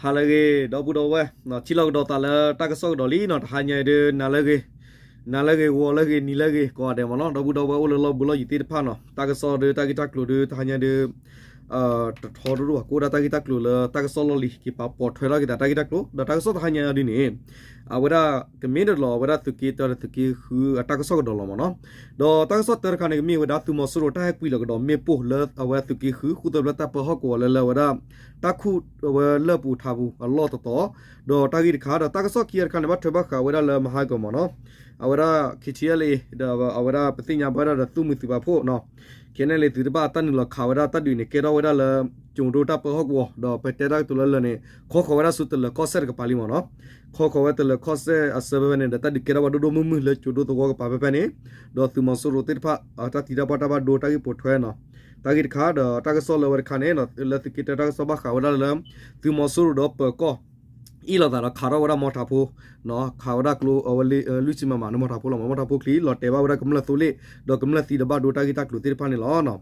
ဟါလၢအဂ့ၤ ဒီပုၢ်ဒီဝဲၢ်, ထံၣ်လိာ်ကဒီးသးလၢတၢ်ကစီၣ်ကဒီးလံနီၤ, တဟါညါအံၤဒုး နၤလၢအဂ့ၤ, နၤလၢအဂ့ၤ ဂီၤလၢအဂ့ၤ နံၤလၢအဂ့ၤ ကိးဂၤဒဲးမ့ၢ်နီၤ, ဒီပုၢ်ဒီဝဲၢ်အိၣ်လၢလီၢ်ဘူးလီၢ်ယံၤသ့ၣ်တဖၣ်နီၤ, တၢ်ကစီၣ်ဒုး တၢ်ဂ့ၢ်တၢ်ကျိၤဒုး တဟါညါဒုး တထီတဒိၣ်ဘၣ်, ကအိၣ်ဒၣ်တၢ်ဂ့ၢ်တၢ်ကျိၤလၢတၢ်ကစီၣ်လီၢ်လံၤ က့ၤပာ်ပိာ်ထွဲထီၣ်က့ၤသးတၢ်ဂ့ၢ်တၢ်ကျိၤ, ဒီးတၢ်ကစီၣ်တဟါညါအံၤဒုးန့ၣ် အဝဲဒၣ်ကမ့ၢ်တလီၤ အဝဲဒၣ်သုးက့တၢဒီးသုးက့ဃုအတၢ်ကစီၣ်ကဒီးလီၤမ့ၢ်နီၤ, ဒီးတၢ်ကစီၣ်တၢတခါန့ၣ် ကမ့ၢ်ဝဲဒၣ်သုးမီၤစိရိၤတၢ်ဟဲကွံာ်လီၤကဒီးမ့ၣ်ပိၢ်လၢအဝဲသုးက့ဃု ဃုသၢဖျၢၣ်တၢ်ပၢဟီၣ်ကဝီၤလၢလၢအဝဲဒၣ် တၢ်ခူၣ်အဝဲလၢၢ်ပူၤထးပူၤအလီၢ်တတီၤ, ဒီးတၢ်ဂ့ၢ်တခါ ဒီးတၢ်ကစီၣ်ခံဂၤတခါန့ၣ် ဘၣ်ထွဲဘၣ်ဃးဝဲဒၣ်လၢမဟါကမ့ၢ်နီၤ, အဝဲဒၣ် ခ့ထံအလ့ ဒီးအဝဲဒၣ်ပသ့ၣ်ညါဘၣ်ဝဲဒၣ်ဒီးသုးမုၢ်သံၣ်ဘၣ်ဖှိၣ် ခဲန့ၣ်လံ သုးတဖၣ်အတၢ်နုာ်လီၤခးဝဲဒၣ်တၢ်ဒုးန့ၣ် ကဲထီၣ်ဝဲဒၣ်လၢ ကၠိၤဒိတၢ်ပၢဟီၣ်ကဝီၤ ဒီးပတဲတၢ်ကတိၤလၢလၢာ်န့ၣ် ခီဃီၤဝဲဒၣ်ဆူတလၢၤကီၢ်စဲၣ်တကပၤလံမ့ၢ်နီၤ, ခီဃီၤဝဲတလၢၤကီၢ်စဲၣ်အဆၢဖဲဖဲန့ၣ် ဒီးတၢ်ဒုးကဲထီၣ်ဝဲဒိၣ်ဒိၣ်မုၢ်မုၢ်လၢကၠိၤဒိသဝီကပၤဖဲဖဲန့ၣ်, ဒီးသုးမီၤစိရိၤသ့ၣ်တဖၣ် တၢ်သံတၢ်ပှၢ်တၢ်ဘၣ်ဒိတၢ်ဂ့ၢ်ပိာ်ထွဲနီၤ, တၢ်ဂ့ၢ်တခါ ဒီးတၢ်ကစီၣ်လၢအဝဲတခါန့ၣ် လၢသုးက့တၢတၢ်ကစီၣ်ဘၣ်ဃးဝဲဒၣ်လၢ သုးမီၤစိရိၤဒီးပၢၤကီၢ် အ့ၣ်လိာ်သးဒီးခးထီၣ်ဝဲဒၣ်မီထးဖိ ခးဝဲဒၣ်ကျိအဝဲ လွံၢ်ဆံမမ န့ၣ်မီထးဖိလီၤမး, မီထးဖိချံ လီၤတဲာ်ဘၣ်ဝဲဒၣ်ကမျၢၢ်သိလ့ၣ် ဒီးကမျၢၢ်သံဒီးဘၣ်ဒိတၢ်ဂ့ၢ်တၢ်ကျိၤသ့ၣ်တဖၣ်န့ၣ်လီၤ.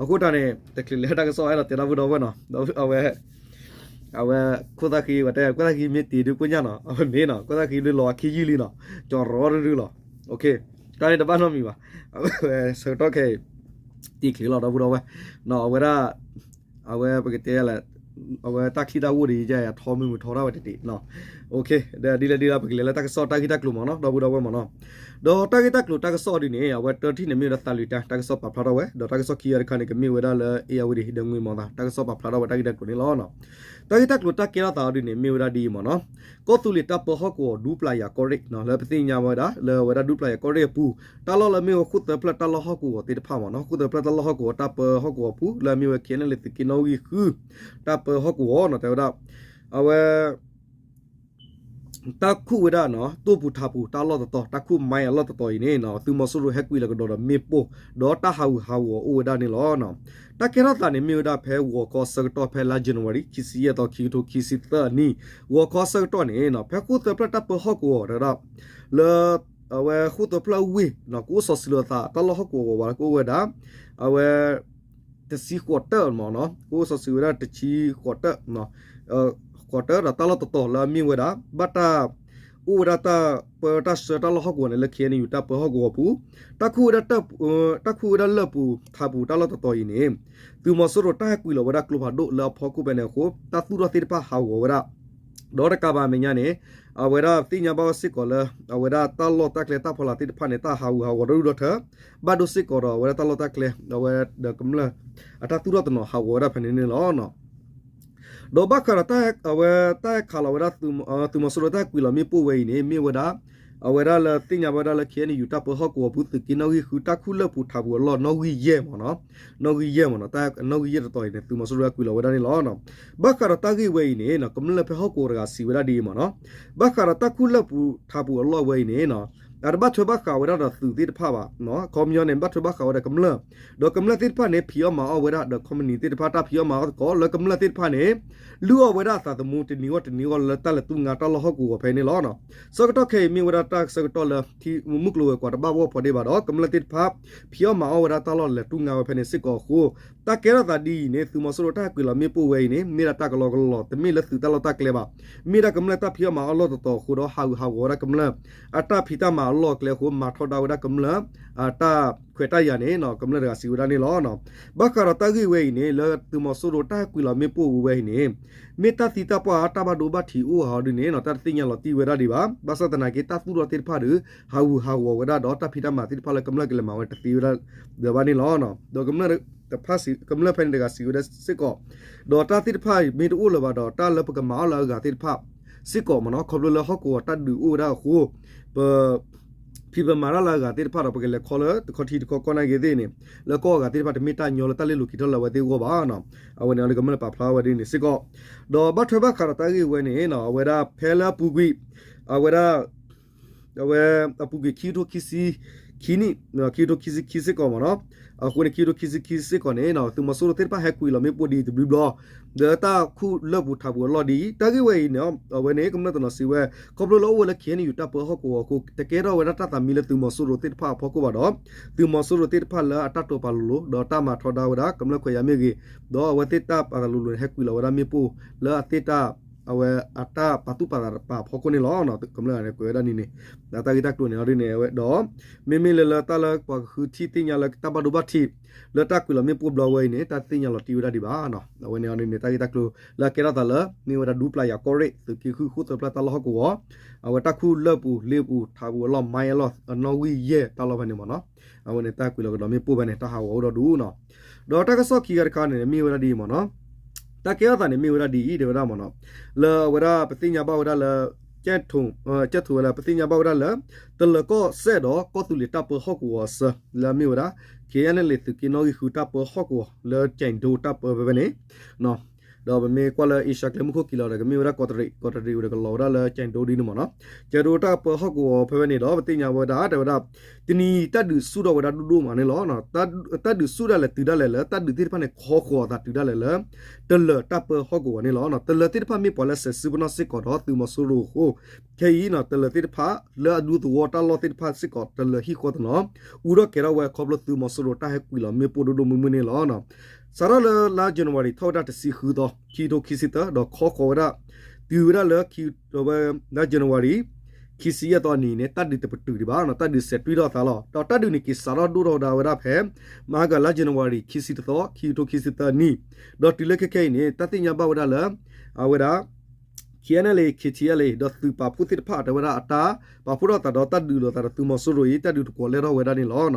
အဃိတၢ်န့ၣ် တချုးလဲၤတၢ်ကစီၣ်အဲၣ်ဒိးတဲတၢ်ဘၣ်ဒီပုၢ်ဒီဝဲၢ်နီၤ, ဒီးအဝဲ အဝဲ ခိၣ်သၣ်ဃံ ပတဲ ခိၣ်သၣ်ဃံမ့ၢ်တ့ၢ်ဒုးကိၣ်ညါနီၤ, အဝဲမ့ၢ်နီၤ ခိၣ်သၣ်ဃံဒုးလီၤအခံယုၢ်လံနီၤ, ကၠီရီတဒုလီၤ, တၢ်န့ၣ်တဘၣ်နီတမံၤဘၣ်, အဝဲဆၢကတီၢ်ခဲအံၤ တ့ၢ်ချ့လီၤဒီပုၢ်ဒီဝဲၢ်, အဝဲဒၣ် အဝဲပကတဲလဲၣ်, အဝဲတၢ်ချံတၢ်ဂိၢ်ဒ်အံၤ ယထီမုၢ်မုၢ်ထီထီၣ်ဝဲတတ့ၢ်, ဒ်လဲၣ်ဒ်လဲၣ် ပကလဲၤလၢတၢ်ကစီၣ်တၢ်ဂ့ၢ်တၢ်ကျိၤမ့ၢ်နီၤ ဒီပုၢ်ဒီဝဲၢ်မ့ၢ်နီၤ, ဒီးတၢ်ဂ့ၢ်တၢ်ကျိၤတၢ်ကစီၣ်ဒ်န့ၣ် အဝဲတထံၣ်န့ၣ်မ့ၢ်ဝဲဒၣ်သးလွံၢ်တၢ် တၢ်ကစီၣ်ပာ်ဖျါထီၣ်ဝဲ, ဒီးတၢ်ကစီၣ်ခံဂၤတခါန့ၣ် ကမ့ၢ်ဝဲဒၣ်လၢ အ့ၣ်ယၣ်ဝတံၣ် ဒီးငွ့မီၤသး တၢ်ကစီၣ်ပာ်ဖျါထီၣ်ဝဲတၢ်ဂ့ၢ်တၢ်ကျိၤန့ၣ်လီၤ. တၢ်ဂ့ၢ်တၢ်ကျိၤတၢ်ကဲထီၣ်သးအီၤဒ်န့ၣ် မ့ၢ်ဝဲဒၣ်ဒ်အံၤမ့ၢ်နီၤ, ကီၢ်သူလ့ၤတၢ်ပၢဟီၣ်ကဝီၤ ဒူပျၢ်ယၤကီၢ်ရ့ၣ်နီၤ, လၢပသ့ၣ်ညါဝဲဒၣ် လၢအဝဲဒၣ်ဒူပျၢ်ယၤကီၢ်ရ့ၣ်အပူၤ တၢ်လီၢ်လၢမ့ၢ်ဝဲဃိၣ်သၢဖျၢၣ်တၢ်လီၢ်ဟီၣ်ကဝီၤသ့ၣ်တဖၣ်မ့ၢ်နီၤ, ဃိၣ်သၢဖျၢၣ်တၢ်လီၢ်ဟီၣ်ကဝီၤတၢ်ပၢဟီၣ်ကဝီၤပူၤ လၢအမ့ၢ်ဝဲ ခဲန့ၣ်လံ သုးက့နီၣ်ဂံၢ်ဃု တၢ်ပၢဟီၣ်ကဝီၤနီၤ တဲဝဲဒၣ် အဝဲ တၢ်ခူၣ်ဝဲဒၣ် တိၢ်ပူၤထးပူၤတၢ်လီၢ်တတီၤ တၢ်ခူၣ်မါအလီၢ်တတီၤအံၤန့ၣ် သုးမီၤစိရိၤဟဲကွံာ်လီၤကဒီးဒီးမ့ၣ်ပိၢ် ဒီးတၢ်ဟးဂူာ်ဟးဂီၤအိၣ်ဝဲဒၣ်န့ၣ်လီၤ. တၢ်ကဲထီၣ်သးန့ၣ်မ့ၢ်ဝဲဒၣ်ဖဲဂီၤခီအဆၢကတီၢ် ဖဲလါ January ခံဆံယဲၢ်သီ ခံကထိခံဆံသၢနံၣ် ဂီၤခီအဆၢကတီၢ်န့ၣ် ဖဲဃိၣ်သၢဖျၢၣ်တၢ်ပၢဟီၣ်ကဝီၤတဒၣ် လၢ အဝဲဃိၣ်သၢဖျၢၣ်ဝ့ၢ် ကအိၣ်စီၤစုၤလိာ်သး တၢ်လီၢ်ဟီၣ်ကဝီၤဝဲ ကအိၣ်ဝဲဒၣ် အဝဲ တဆံဃိးတၢၣ်မ့ၢ်နီၤ, ကအိၣ်စီၤစုၤဝဲဒၣ်တဆံဃိးတၢၣ် ဃိးတၢၣ်ဒီးတၢ်လီၢ်တတီၤလၢအမ့ၢ်ဝဲဒၣ် ဘၣ်တၢ် အိၣ်ဝဲဒၣ်တၢ်ပၢတၢ်ဆှၢတၢ်လီၢ်ဟီၣ်ကဝီၤန့ၣ် လၢ ခ့ၣ်အဲၣ်ယူၣ် တၢ်ပၢဟီၣ်ကဝီၤပူၤ တၢ်ခူၣ်ဝဲဒၣ် တၢ်ခူၣ်ဝဲဒၣ်လၢၢ်ပူၤထးပူၤတၢ်လီၢ်တတီၤအံၤန့ၣ် သုးမီၤစိရိၤတၢ်ဟဲကွံာ်လီၤဝဲဒၣ်ကျိဖးဒိၣ်လၢအဖီခိၣ်ဖဲန့ၣ်အဃိ တၢ်သူၣ်ထီၣ်သ့ၣ်တဖၣ်ဟးဂီၤဝဲဒၣ် ဒီးတကးဘၣ်အမဲာ်ညါန့ၣ် အဝဲဒၣ်သ့ၣ်ညါဘၣ်ဝဲစ့ၢ်ကီးလၢ အဝဲဒၣ်တၢ်လီၢ်တၢ်ကျဲတၢ်ဖီလာ်သ့ၣ်တဖၣ်န့ၣ် တၢ်ဟးဂူာ်ဟးဂီၤဒီဒူၣ်ဒီထၢ ဘၣ်ဒိစ့ၢ်ကီးဒီးအဝဲဒၣ်တၢ်လီၢ်တၢ်ကျဲ အဝဲဒီးကမျၢၢ် အတၢ်သူၣ်ထီၣ်တနီၤဟးဂီၤဝဲဒၣ်ဖဲန့ၣ်န့ၣ်လီၤ. ဒီးဘၣ်ဃးဒီး အဝဲတၢ်ဟဲခးလီၤဝဲဒၣ် သုးမီၤစိရိၤတၢ်ဟဲကွံာ်လီၤမ့ၣ်ပိၢ်ဝဲအံၤန့ၣ် မ့ၢ်ဝဲဒၣ် အဝဲဒၣ်လၢသ့ၣ်ညါဝဲဒၣ်လၢ ခ့ၣ်အဲၣ်ယူၣ် တၢ်ပၢဟီၣ်ကဝီၤပူၤ သုးက့နီၣ်ဂံၢ်ဃု တၢ်ခူၣ်လၢၢ်ပူၤထးပူၤအလီၢ်နီၣ်ဂံၢ်ယဲၢ်မ့ၢ်နီၤ, နီၣ်ဂံၢ်ယဲၢ်မ့ၢ်နီၤ, နီၣ်ဂံၢ်ယဲၢ်တတီၤအံၤန့ၣ် သုးမီၤစိရိၤဟဲကွံာ်လီၤဝဲဒၣ်န့ၣ်လီၤ. ဘၣ်ဃးဒီးတၢ်ဂ့ၢ်ဝဲအံၤန့ၣ် ကမျၢၢ်ဖဲဟီၣ်ကဝီၤတဂၤစံးဝဲဒၣ်ဒ်အံၤမ့ၢ်နီၤ, ဘၣ်ဃးဒီးတၢ်ခူၣ်လၢၢ်ပူၤထးပူၤအလီၢ်ဝဲအံၤန့ၣ် အတဘၣ်ထွဲဘၣ်ဃးဝဲဒၣ်ဒီးသုးသ့ၣ်တဖၣ်ဘၣ်, ခီပညီန့ၣ် ဘၣ်ထွဲဘၣ်ဃးဝဲဒီးကမျၢၢ်, ဒီးကမျၢၢ်သ့ၣ်တဖၣ်န့ၣ် ဖံးအီၣ်မၤအီၣ်ဝဲဒၣ်ဒီး ခီပနံၣ်သ့ၣ်တဖၣ် တၢ်ဖံးအီၣ်မၤအီၣ်သကိး လၢကမျၢၢ်သ့ၣ်တဖၣ်န့ၣ် လုၢ်အီၣ်ဝဲဒၣ်အသးသမူတနံၤဂီၢ်တနံၤဂီၢ်လၢတၢ်လဲၤတူၢ်ငါတၢ်လီၢ်ဟီၣ်ကဝီၤဖဲန့ၣ်လီၤ. ဆၢကတီၢ်ခဲအံၤမ့ၢ်ဝဲဒၣ်တၢ်ဆၢကတီၢ်လၢ ထံမုၢ်ကျိၤဝဲၤကွာ်တဘၣ်ဝီၢ်ဖီဒ့ၣ်ဘၣ်ဒီး ကမျၢၢ်သ့ၣ်တဖၣ် ဖံးအီၣ်မၤအီၣ်ဝဲဒၣ်တၢ်လီၢ်လဲၤတူၢ်ငါဝဲဖဲန့ၣ်စ့ၢ်ကီးအဃိ တၢ်ကဲထီၣ်သးဒ်အံၤန့ၣ် သုးမီၤစိရိၤတၢ်ဟဲကွံာ်လီၤမ့ၣ်ပိၢ်ဝဲအံၤန့ၣ် မ့ၢ်ဒၣ်တၢ်ကလီကလီ တမ့ၢ်လၢသုးတၢ်လီၢ်တၢ်ကျဲဘၣ်. မ့ၢ်ဒၣ်ကမျၢၢ်တၢ်ဖံးအီၣ်မၤအီၣ်လီၢ်တတီၤအဃိဒီး ဟးဂူာ်ဟးဂီၤဝဲဒၣ်ကမျၢၢ် အတၢ်ဖံးတၢ်မၤအလီၢ်အကျဲအဃိ မၤထီဒါဝဲဒၣ်ကမျၢၢ် အတၢ်ခွဲးတၢ်ယာ်န့ၣ် ကမျၢၢ်တဂၤစံးဝဲဒၣ်န့ၣ်လီၤ. ဘၣ်ဃးဒီးတၢ်ဂ့ၢ်ဝဲအံၤန့ၣ် လၢသုးမီၤစိရိၤတၢ်ဟဲကွံာ်လီၤမ့ၣ်ပိၢ်ဝဲအံၤန့ၣ် မ့ၢ်တၢ်သံတၢ်ပှၢ်တၢ်ဘၣ်ဒိဘၣ်ထံးအိၣ်ဧါဒ်န့ၣ် တၢ်တသ့ၣ်ညါလီၤတံၢ်ဝဲဒၣ်ဒံးဘၣ်. ဘၣ်ဆၣ်သနာ်က့ တၢ်သူၣ်ထီၣ်သ့ၣ်တဖၣ်ဒီး ဟးဂူာ်ဟးဂီၤဝဲဒၣ်ဒီး တၢ်ဖံးတၢ်မၤသ့ၣ်တဖၣ်လၢကမျၢၢ်ကလဲၤမၤဝဲတသ့ဝဲဒၣ်လၢၤဘၣ်န့ၣ်လီၤ. ဒီးကမျၢၢ်ဖဲန့ၣ်တဂၤစံးဝဲဒၣ်စ့ၢ်ကီး ဒီးတၢ်သ့ၣ်တဖၣ်မ့ၢ်တအိၣ်လၢၤဘၣ်ဒီး တၢ်လၢပကမၤအီၣ်လၢအဂၤသ့ၣ်တဖၣ်စ့ၢ်ကီးမ့ၢ်နီၤ ခီဖျိလၢဟီၣ်ကဝီၤတၢ်ဒုးအိၣ်ဝဲဒၣ်အဃိ ပ ဖံးပမၤတၢ်လၢအဂၤသ့ၣ်တဖၣ်ဒီး ပကလဲၤခီလၢတခီထံတခီကီၢ်နာ်က့သ့ၣ်န့ၣ် လၢကီၢ်အဂၤသ့ၣ်တဖၣ် တမ့ၢ်တၢ်ညီလၢတၢ်လဲၤလိာ်က့ၤထီၣ်လၢအဝဲသ့ၣ်အဂီၢ်ဘၣ်နီၤ. အဝဲန့ၣ် ကမျၢၢ်ပာ်ဖျါဝဲဒ်န့ၣ်စ့ၢ်ကီး ဒီးဘၣ်ထွဲဘၣ်ဃးဒီးတၢ်ဂ့ၢ်ဝဲန့ၣ် အဝဲဒၣ်ဖဲလၢအပူၤကွံာ် အဝဲဒၣ် အဝဲအပူၤကွံာ်ခံကထိခံဆံ ခံနံၣ်, ခံကထိခံဆံခံစ့ၢ်ကီးမ့ၢ်နီၤ. အဃိန့ၣ် ခံကထိခံဆံခံစ့ၢ်ကီးန့ၣ် သုးမီၤစိရိၤသ့ၣ်တဖၣ်ဟဲကွံာ်လီၤမ့ၣ်ပိၢ်ဒ်အံၤတဘျုးဘျီ လၢတၢ်ခူၣ်လၢၢ်ပူၤထးပူၤအလီၢ်ဒ်အံၤ တၢ်ဂ့ၢ်ဝဲအံၤန့ၣ် အဝဲန့ၣ် ကမျၢၢ်တနီၤစံးဝဲ ခီဖျိလၢအိၣ်ဝဲလၢ ခ့ၣ်အဲၣ်ယူၣ် တၢ်ပၢဟီၣ်ကဝီၤအဃိ တကဲထီၣ်ဝဲဒၣ်တၢ်သးမံလၢသုးမီၤစိရိၤသ့ၣ်တဖၣ်အဖီခိၣ်ဘၣ်ဒီး သုးမီၤစိရိၤသ့ၣ်တဖၣ်လၢအတၢ်တိာ်ပာ်လိၤလိၤ ဒီးတၢ်မၤထီဒါဝဲဒၣ် ကမျၢၢ်ခွဲးယာ်မ့ၢ်ဂ့ၤ, ဒီးအဝဲသ့ၣ်တၢ်ပာ်သးလိၤလိၤန့ၣ် ဟဲကွံာ်လီၤဝဲဒၣ်မ့ၣ်ပိၢ်လၢအသ့ၣ်တၢ် အဝဲအတၢ်ပာ်သူၣ်ပာ်သးတပၤအဖီခိၣ်န့ၣ်လီၤ. ကမျၢၢ်န့ၣ်ကွဲးဝဲဒၣ်န့ၣ်န့ၣ် တၢ်ဂ့ၢ်တၢ်ကျိၤန့ၣ်အီၤဒ်န့ၣ်ဝဲဒီး မ့မ့ၢ်လၢလၢတၢ်လၢပှၤကဃုထံၣ်သ့ၣ်ညါလၢတၢ်ဘၣ်ဒိဘၣ်ထံး လၢတၢ်ကွံာ်လီၤမ့ၣ်ပိၢ်ဘျီဝဲအံၤန့ၣ် တၢ်သ့ၣ်ညါလီၤတံၢ်ဝဲဒၣ်ဒံးဘၣ်. အဝဲန့ၣ်အီၤဒ်န့ၣ် တၢ်ဂ့ၢ်တၢ်ကျိၤလၢအကဲထီၣ်သးလၢ မ့ၢ်ဝဲဒၣ်ဒူပျၢ်ယၤကီၢ်ရ့ၣ် သုးက့ဃုၣ်ဃိၣ်သၢဖျၢၣ်တၢ်လီၢ်ဟီၣ်ကဝီၤ အဝဲတၢ်ခူၣ်လၢၢ်ပူၤလ့ပူၤထးပူၤအလီၢ် မံအလီၢ်အနီၣ်ဂံၢ်ယဲၢ်တၢ်လီၢ်ဖဲန့ၣ်မ့ၢ်နီၤ. အဝဲန့ၣ်တၢ်ကွံာ်လီၤကဒီးမ့ၣ်ပိၢ်ဖဲန့ၣ် တၢ်ဟးဂီၤအိၣ်ဒီးဒူနီၤ. ဒီးတၢ်ကစီၣ်ခံဂၤတခါန့ၣ် မ့ၢ်ဝဲဒၣ်ဒ်အံၤမ့ၢ်နီၤ. တၢ်ကဲထီၣ်သးန့ၣ်မ့ၢ်ဝဲဒၣ်ဒ်အံၤ တဲဝဲဒၣ်မ့ၢ်နီၤ. လၢအဝဲဒၣ်ပသ့ၣ်ညါဘၣ်ဝဲဒၣ်လၢ ကဲထူဝဲလၢပသ့ၣ်ညါဘၣ်ဝဲဒၣ်လၢ တလၢၤကီၢ်စဲၣ်ဒီးကီၢ်သူလ့ၤတၢ်ပၢဟီၣ်ကဝီၤအဆၢ လၢအမ့ၢ်ဝဲဒၣ် ခ့ၣ်အဲၣ်ယူၣ် သုးက့နီၣ်ဂံၢ်ဃုတၢ်ပၢဟီၣ်ကဝီၤ လၢကၠဲးဒိတၢ်ပၢဖဲဖဲန့ၣ် ဒီးပမ့ၢ်ကွၢ်လၢအ့ရှါကျဲမုၢ်ခိၣ်ကံၤလီၤဒီး ကမ့ၢ်ဝဲဒၣ်ကီးတရံး, ကီးတရံးဝဲဒီးကလီၤဝဲဒၣ်လၢကၠဲးဒိဒ်န့ၣ်မ့ၢ်နီၤ. ကၠဲးဒိတၢ်ပၢဟီၣ်ကဝီၤဖဲဖဲန့ၣ်ဒီး ပသ့ၣ်ညါဝဲဒၣ် တဲဝဲဒၣ် တနံၤတၢ်ဒုးဆူၣ်ထီၣ်ဝဲဒၣ်ဒိၣ်ဒိၣ်မးန့ၣ်လီၤ. တၢ်ဒုးဆူၣ်ဒၣ်လဲာ်တုၤဒၣ်လဲာ်လၢ တၢ်ဒုးသ့ၣ်တဖၣ်န့ၣ် ခီဃီၤအသးတုၤဒၣ်လဲာ်လၢ တလၢၤတၢ်ပၢဟီၣ်ကဝီၤန့ၣ်လီၤ. တလၢၤသ့ၣ်တဖၣ်မ့ၢ်ပှၤလၢစဲးစုပနီၣ်စ့ၢ်ကီးဒီးသုးမီၤစိရိၤအဃိ ခဲအံၤ တလၢၤသ့ၣ်တဖၣ် လၢအဒူသဝီတၢ်လီၢ်သ့ၣ်တဖၣ်စ့ၢ်ကီး တလၢၤဟံၣ်ဃီတနီၤ အူထီၣ်ကဲၤထီၣ်ဝဲခီဖျိသုးမီၤစိရိၤတၢ်ဟဲကွံာ်လီၤမ့ၣ်ပိၢ်ဒိၣ်ဒိၣ်မုၢ်မုၢ်န့ၣ်လီၤ. စးထီၣ်လၢလါ January ထီၣ်ဝဲဒၣ်တဆံဃုသီ ခံကထိခံဆံသၢ ဒီးခီဃီၤဝဲဒၣ် တုၤဝဲဒၣ်လၢ ဝဲ လါ January ခံဆံယဲၢ်သီအနံၤန့ၣ် တၢ်ဒုးတပတုာ်ဒံးဘၣ်နီၤ, တၢ်ဒုးစဲးတွံၢ်ထီၣ်အသးလီၤ. ဒီးတၢ်ဒုးန့ၣ်က့ၤစးထီၣ်ဒိၣ်ထီၣ်ဝဲဒၣ်ဖဲ မဟါက လါ January ခံဆံတသီ ခံကထိခံဆံသၢနံၣ်, ဒီးတုၤလၢခဲခဲအံၤန့ၣ် တၢ်သ့ၣ်ညါဘၣ်ဝဲဒၣ်လၢ အဝဲဒၣ် KNLA KTLA ဒီးသုးပာ်ဖှိၣ်သ့ၣ်တဖၣ် တဲဝဲဒၣ်အတၢ်ပာ်ဖှိၣ်ထီၣ်သးဒီးတၢ်ဒုးလိာ်သးဒီးသုးမီၤစိရိၤအံၤ တၢ်ဒုးတကွီၤလဲၢ်ထီၣ်ဝဲဒၣ်န့ၣ်လီၤ.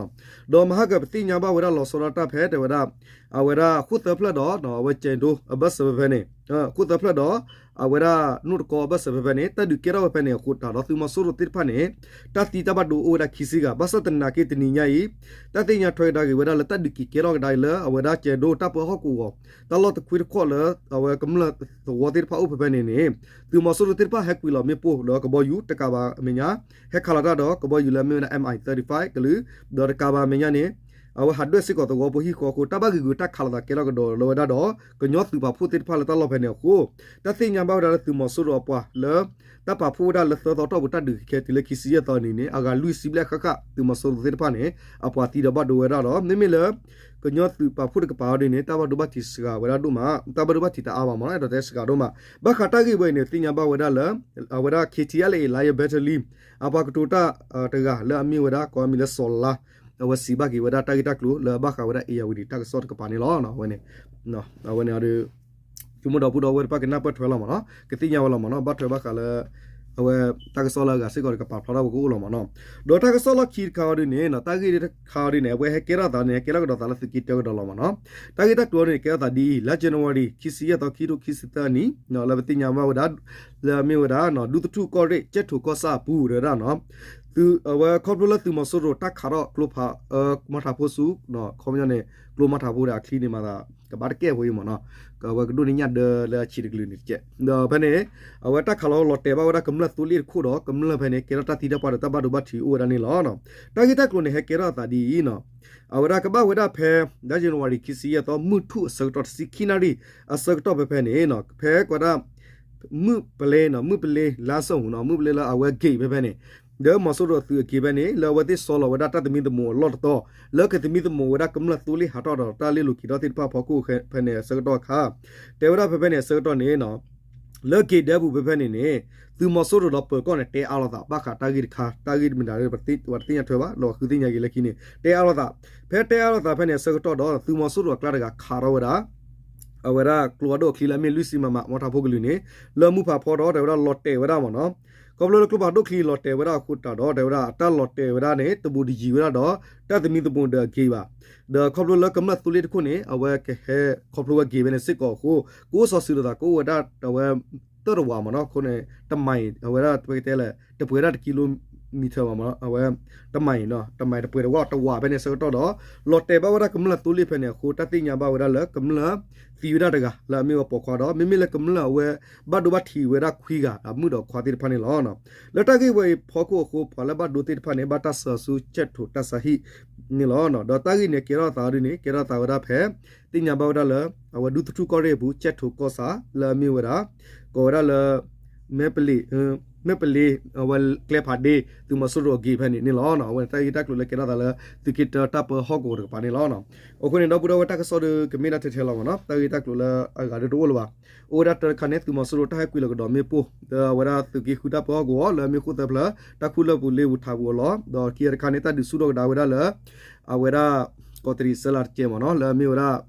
ဒီးမဟါက ပသ့ၣ်ညါဘၣ်ဝဲဒၣ်လီၤဆီဒၣ်တၢ်ဖဲ တဲဝဲဒၣ် အဝဲဒၣ်ဃိၣ်သၢဖျၢၣ်ဒီး အဝဲကၠဲးဒိအဘၢၣ်စၢၤဖဲဖဲန့ၣ် ဃိၣ်သၢဖျၢၣ်ဒီး အဝဲဒၣ်နိၣ်တကီအဘၢၣ်စၢၤဖဲဖဲန့ၣ် တၢ်ဒုးကဲထီၣ်ဝဲဖဲန့ၣ်အဃိတၢ်ဒီးသုးမီၤစိရိၤသ့ၣ်တဖၣ်န့ၣ် တၢ်သံတၢ်ဘၣ်ဒိအိၣ်ဝဲဒၣ်ခံဆံဂၤ ဘၣ်ဆၣ်သနာ်က့တနံၤညါအံၤ တၢ်သ့ၣ်ညါထွဲကဒါက့ၤဝဲဒၣ်လၢတၢ်ဒုးက့ၤကဲထီၣ်ကဒါအံၤလၢ အဝဲဒၣ်ကၠဲးဒိတၢ်ပၢဟီၣ်ကဝီၤ တၢ်လီၢ်တခွ့တခီၣ်လၢ အဝဲကမျၢၢ်သဝီသ့ၣ်တဖၣ်အိၣ်ဖဲဖဲန့ၣ်န့ၣ် သုးမီၤစိရိၤသ့ၣ်တဖၣ်ဟဲကွံာ်လီၤမ့ၣ်ပိၢ်ဒီးကဘီယူၤတကးဘၣ်အမဲာ်ညါ ဟဲခးလီၤတၢ်ဒီးကဘီယူၤလၢအမ့ၢ်ဝဲဒၣ် M I thirty-five ကလုာ် ဒီးတကးဘၣ်အမဲာ်ညါန့ၣ် အဝဲဟးဒွဲၣ်စ့ၢ်ကီးသဝီဖိဟံၣ်ဃီအဃိ တၢ်ဘၣ်ဂံာ်ဂူာ်တၢ်ခးလိာ်သးကဲထီၣ်ကဒီးလၢဝဲဒၣ်ဒီး ကညီသုးပာ်ဖှိၣ်သ့ၣ်တဖၣ်လၢတၢ်လီၢ်ဖဲန့ၣ်အဃိ တၢ်သ့ၣ်ညါဘၣ်ဝဲဒၣ်လၢသုးမီၤစိရိၤအပှၤလၢ တၢ်ပာ်ဖှိၣ်ဝဲဒၣ်လၢသၢသီတီၢ်ပူၤတၢ်ဒုးခဲခဲတုၤလၢခံဆံယဲၢ်သီနံၤန့ၣ် အဂၤလွံၢ်ဆံဘျဲၣ်ဃၣ်ဃၣ် သုးမီၤစိရိၤသ့ၣ်တဖၣ်န့ၣ် အပှၤသံဒီးဘၣ်ဒိဝဲဒၣ်ဒီး မ့မ့ၢ်လၢ ကညီသုးပာ်ဖှိၣ်တကပၤအီၤဒ်န့ၣ် တၢ်ဘၣ်ဒိဘၣ်ထံးစှၤဝဲဒၣ်ဒိၣ်မး တၢ်ဘၣ်ဒိဘၣ်ထံးတအါဘၣ်မ့ၢ်နီၤ အဲၣ်ဒိးတဲစှၤဒိၣ်မး ဘၣ်ဃးတၢ်ဂ့ၢ်ဝဲအံၤန့ၣ် သ့ၣ်ညါဘၣ်ဝဲဒၣ်လၢ အဝဲဒၣ် K T L A Lion Battalion အပှၤကတိၤတၢ်တဂၤလၢအမ့ၢ်ဝဲဒၣ် ကိးမံၤလၢစီၤလါ အဝဲစံးဘၣ်က့ၤဝဲဒၣ်တၢ်ဂ့ၢ်တၢ်ကျိၤလၢအဘၣ်ဃးဝဲဒၣ် ဧရာဝတီ တၢ်ကစီၣ်တကပၤန့ၣ်လီၤ. အဝဲန့ၣ် အဝဲန့ၣ်ဒီး သုးမုၢ်ဒီပုၢ်ဒီဝဲၢ်တဖၣ်ကနၢ်ပၢၢ်ထွဲလီၤမ့ၢ်နီၤ ကသ့ၣ်ညါဝဲလီၤမ့ၢ်နီၤ ဘၣ်ထွဲဘၣ်ဃးလၢ အဝဲတၢ်ကစီၣ်လၢအဂၤစ့ၢ်ကီးတကပၤဖျါထီၣ်ဝဲကအိၣ်လီၤမ့ၢ်နီၤ. ဒီးတၢ်ကစီၣ်လီၢ်ခံတခါအီၤဒ်န့ၣ် တၢ်ဂ့ၢ်တခါအီၤဒ်န့ၣ် အဝဲဟဲကဲထီၣ်သးန့ၣ် ဟဲကဲထီၣ်ကဒီးသးလၢသုးက့တၢကဒီးလီၤမ့ၢ်နီၤ. တၢ်ဂ့ၢ်တၢ်ကျိၤန့ၣ် ကဲထီၣ်သးဒ်အံၤ လါ January ခံဆံယဲၢ်သီ ခံကထိခံဆံသၢနံၣ် လၢပသ့ၣ်ညါဘၣ်ဝဲဒၣ် လၢအမ့ၢ်ဝဲဒၣ် ဒူသထူၣ်ကီၢ်ရ့ၣ် ကၠဲၣ်ထိၣ်ကီၢ်ဆၣ်အပူၤ တဲဝဲဒၣ် အဝဲခီဖျိလၢသုးမီၤစိရိၤတၢ်ခးထီၣ်ကျိဖး မီၣ်ထးဖိဆူ ခီပညီန့ၣ် ကျိမီၣ်ထးဖိဒီးအချံန့ၣ်မးသး ကဘၣ်တကဲၢ်ဖိအံၤမ့ၢ်နီၤ ကဝဲကဒိၣ်န့ၢ်ညၣ်ဒၢလၢအဆံးတကလုာ်န့ၣ်တကဲး ဒီးဖဲန့ၣ် အဝဲတၢ်ခးလီၤလီၤတဲာ်ဘၣ်ဝဲဒၣ်ကမျၢၢ်သိလ့ၣ်တခိၣ်ဒီး ကမျၢၢ်ဖဲန့ၣ် ကဲထီၣ်တၢ်သံတၢ်ပှၢ်ဒီးတၢ်ဘၣ်ဒိဘၣ်ထံးအိၣ်ဝဲဒၣ်န့ၣ်လီၤ. တၢ်ဂ့ၢ်တၢ်ကျိၤန့ၣ် ဟဲကဲထီၣ်အသးဒ်အံၤနီၤ အဝဲဒၣ်ကဘၣ်ဝဲဒၣ်ဖဲ လါ January ခံဆံယဲၢ်သီ မုၢ်ထူၣ်အဆၢကတီၢ်တဆံခံနၣ်ရံၣ် အဆၢကတီၢ်ဖဲဖဲန့ၣ် ဖဲကွၢ်ဒၣ် မုၢ်ပလ့နီၤ မုၢ်ပလ့ လါစိၣ်နီၤ မုၢ်ပလ့လၢအဝဲဂ့ၤဖဲဖဲန့ၣ် ဒီးမီၤစိရိၤအသုးအက့ၤဖဲန့ၣ် လၢအဝဲသ့ၣ်ဆီလီၤဝဲဒၣ်တၢ်သမံသမိးအလီၢ်တတီၤ လၢကသမံသမိးဝဲဒၣ်ကမျၢၢ်သိလ့ၣ်ဟးထီၣ်ဒီးတၢ်လ့ၢ်လိာ်က့ၤထီၣ်သ့ၣ်တဖၣ်အဖီခိၣ်ဖဲန့ၣ်အဆၢကတီၢ်အခါ တဲဝဲဒၣ်ဖဲဖဲန့ၣ်အဆၢကတီၢ်န့ၣ် လၢက့ၤဒဲပူၤဖဲဖဲန့ၣ်န့ၣ် သုးမီၤစိရိၤဒီးပၢၤကီၢ်န့ၣ် တဲအါလိာ်သး ဘၣ်ဃးတၢ်ဂ့ၢ်တခါ တၢ်ဂ့ၢ်တမံၤဒၣ် ပှၤတသ့ၣ်ညါက့ၤလၢခံန့ၣ် တဲအါလိာ်သး ဖဲတဲအါလိာ်သးဖဲန့ၣ်အဆၢကတီၢ်ဒီး သုးမီၤစိရိၤအကျါတဂၤခးထီၣ်ဝဲဒၣ် အဝဲဒၣ်ကျိဖးဒိၣ်အချံလၢအမ့ၢ်လွံၢ်ဆံ မမ မီၣ်ထးဖိကလုာ်န့ၣ် လၢမုၢ်ဖးဖီဒီး တဲဝဲဒၣ်လီၤတဲာ်ဝဲဒၣ်မ့ၢ်နီၤ ခီဖျိလၢကျိဖးဒိၣ်ချံလီၤတဲာ်ဝဲဒၣ်အဃိတၢ်ဒီး တဲဝဲဒၣ်အတၢ်လီၤတဲာ်ဝဲဒၣ်န့ၣ် တဘူးတယံၤဝဲဒၣ်ဒီး တၢ်သမံသမိးဒီးအဂ့ၤဘၣ် ဒီးခီဖျိလၢကမျၢၢ်သိလ့ၣ်တခိၣ်န့ၣ် အဝဲကဟဲခီဖျိဝဲဂ့ၤဝဲန့ၣ်စ့ၢ်ကီးအဃိ ကအိၣ်စီၤစုၤလိာ်သးကအိၣ်ဝဲဒၣ်အဝဲ သၢတဝာ်မ့ၢ်နီၤ အဃိန့ၣ် တမံၤ အဝဲဒၣ်ပကတဲလဲၣ် တပှဲၤဒၣ်တကံလိ မံၤထၢၣ်မး အဝဲ တမၤအံၤနီၤ တမၤအံၤတပှဲၤတဝၣ်တဝၣ်ဖဲန့ၣ်ဆၢကတီၢ်ဒီး လီၤတဲာ်ဘၣ်ဝဲဒၣ်ကမျၢၢ်သိလ့ၣ်ဖဲန့ၣ်အဃိ တၢ်သ့ၣ်ညါဘၣ်ဝဲဒၣ်လၢကမျၢၢ်သံဝဲဒၣ်တဂၤ လၢအမ့ၢ်ဝဲပိာ်ခွါဒီး မ့မ့ၢ်လၢကမျၢၢ်အဝဲ ဘၣ်ဒိဘၣ်ထံးဝဲဒၣ်ခွံဂၤ အမုၣ်ဒီးခွါသ့ၣ်တဖၣ်န့ၣ်လီၤ. လၢတၢ်ဂ့ၢ်ဝဲအံၤဖီခိၣ်အဃိ ပှၤလၢဘၣ်ဒိသ့ၣ်တဖၣ်န့ၣ် ဘၣ်တၢ်စၢၤဆူကၠဲးထိးတၢ်ဆါဟံၣ်န့ၣ်လီၤ. ဒီးတၢ်ဂ့ၢ်န့ၣ်ကဲထီၣ်သးဒ်န့ၣ် ကဲထီၣ်သးဝဲဒၣ်ဖဲ သ့ၣ်ညါဘၣ်ဝဲဒၣ်လၢ အဝဲဒူသထူၣ်ကီၢ်ရ့ၣ်အပူၤ ကၠဲးထိးကီၢ်ဆၣ် လၢအမ့ၢ်ဝဲဒၣ် ကိးဝဲဒၣ်လၢ မဲပလ့း မဲပလ့း အဝဲကျဲဖးဒ့ သုးမီၤစိရိၤအဂ့ၤဖဲန့ၣ်န့ၣ်လီၤ. အဝဲန့ၣ်တၢ်ဂ့ၢ်တၢ်ကျိၤလၢကဲထီၣ်သးလၢ သုးက့တၢတၢ်ပၢဟီၣ်ကဝီၤတကပၤန့ၣ်လီၤ. အဃိန့ၣ် ဒီပုၢ်ဒီဝဲၢ်တၢ်ကစီၣ်ဒီးကမ့ၢ်ဒၣ်ထဲထဲလီၤမးနီၤ တၢ်ဂ့ၢ်တၢ်ကျိၤလၢအဂၤဒီးတအိၣ်လၢၤဘၣ်. အိၣ်ဝဲဒၣ်တၢတခါန့ၣ် သုးမီၤစိရိၤတၢ်ဟဲကွံာ်လီၤကဒီးမ့ၣ်ပိၢ် လၢအဝဲဒၣ်သုးက့ဃုတၢ်ပၢဟီၣ်ကဝီၤ လၢအမ့ၢ်ဃိၣ်သၢဖျၢၣ် တၢ်ခူၣ်လၢၢ်ပူၤလ့ပူၤထးပူၤအလီၢ် ဒီးခံဂၤတခါန့ၣ် တၢ်ဒုးဆူၣ်ထီၣ်ကဒါဝဲဒၣ်လၢ အဝဲဒၣ် ကီးတရံးစဲလးတကဲမးနီၤ လၢအမ့ၢ်ဝဲဒၣ်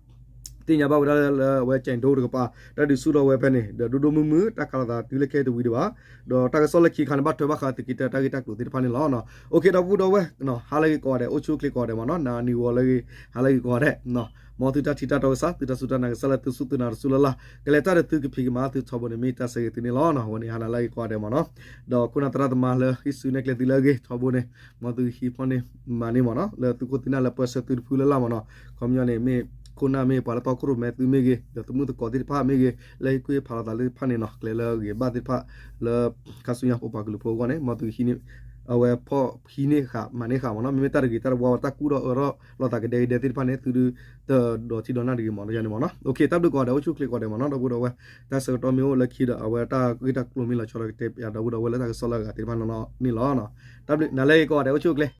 သ့ၣ်ညါဘၣ်ဝဲဒၣ်လၢအဝဲကၠဲးဒိတကပၤ တၢ်ဒုးဆူၣ်ထီၣ်ဝဲဖဲန့ၣ် ဒီးဒိၣ်ဒိၣ်မုၢ်မုၢ် တၢ်ခးလိာ်သးတုၤလၢခဲအံၤတဝံၤဒံးဘၣ်. ဒီးတၢ်ကစီၣ်လၢခံခါန့ၣ် ဘၣ်ထွဲဘၣ်ဃးသုးက့တၢတၢ်ဂ့ၢ်တၢ်ကျိၤသ့ၣ်တဖၣ်န့ၣ်လီၤ. အိၣ်ခ့ ဒီပုၢ်ဒီဝဲၢ် ဟါလၢအဂ့ၤကိးဂၤဒဲး အိၣ်ဆူၣ်အိၣ်ချ့ကိးဂၤဒဲးမးနီၤ နၤနံၤဂီၤလၢအဂ့ၤ ဟါလၢအဂ့ၤကိးဂၤဒဲး မ်သုတၢ်ထံၣ်တၢ်တီကစၢ် သုတၢ်စူၢ်တၢ်နာ်ကစၢ်လၢသုစူၢ်သုနာ်တစူၢ်လၢ်လၢ် ကလဲၤတၢ်ဒီးသုကဖံးကမၤသုထီဘိန့ၣ် မ့ၢ်တၢ်ဆၢဂ့ၤသုန့ၣ်လီၤ. အဝဲန့ၣ်ဟါနၤလၢအဂ့ၤကိးဂၤဒဲးမးနီၤ ဒီးခိၣ်နၢ်သရၣ်သမါလၢဟံးစုနဲၣ်ကျဲသုလၢအဂ့ၤထီဘိန့ၣ် မ်သုကဟံးဖီၣ်န့ၢ်မၤန့ၢ်မးနီၤ လၢသုခိၣ်သုနၢ်လၢပၢဆှၢသုတဖုလၢ်လၢ်မးနီၤ ခီပညီန့ၣ် မ့ၢ်ခိၣ်နၢ်မ့ၢ်ပှၤလၢတီခိၣ်ရိၣ်မဲသုမ့ၢ်ဂ့ၤ ဒီးသုမုၣ်သကိးသ့ၣ်တဖၣ်မ့ၢ်ဂ့ၤ လၢဟ့ၣ်ကူၣ်ဟ့ၣ်ဖးလိာ်သးသ့ၣ်တဖၣ်န့ၣ်နီၤ ကျဲလၢအဂ့ၤဘၣ်သ့ၣ်တဖၣ် လၢ ခါဆူညါပပှၤကလုာ်ဖိအဂီၢ်န့ၣ် မ်သုကဟံးန့ၢ် အဝဲဖီၣ်ဟံးန့ၢ်ဃာ်မၤန့ၢ်ဃာ်မးနီၤ မ့မ့ၢ်တၢ်တဂ့ၤတၢ်တဝါဝဲတၢ်ကူၣ်ထီၣ်အၢထီၣ်လိာ်သးကဒဲကဒဲသ့ၣ်တဖၣ်န့ၣ် သုဒုးတဒီးထံဒီးနၢ်တဂ့ၤမးနီၤ ယၤန့ၣ်မးနီၤ အိၣ်ခ့ တၢ်ဘျုးကိးဂၤဒဲး အိၣ်ဆူၣ်အိၣ်ချ့ကိးဂၤဒဲးမးနီၤ ဒီပုၢ်ဒီဝဲၢ် တၢ်ဆၢကတီၢ်မ့ၢ်အိၣ်လၢခံဒီး အဝဲတၢ်ဂ့ၢ်တၢ်ကျိၤမ့ၢ်လီၤဆီဒီးကတဲပၠးဒီပုၢ်ဒီဝဲၢ်လၢတၢ်ကစီၣ်လၢအဂၤသ့ၣ်တဖၣ်န့ၣ်လီၤ. တၢ်ဘျုး နၤလၢအဂ့ၤကိးဂၤဒဲး အိၣ်ဆူၣ်အိၣ်ချ့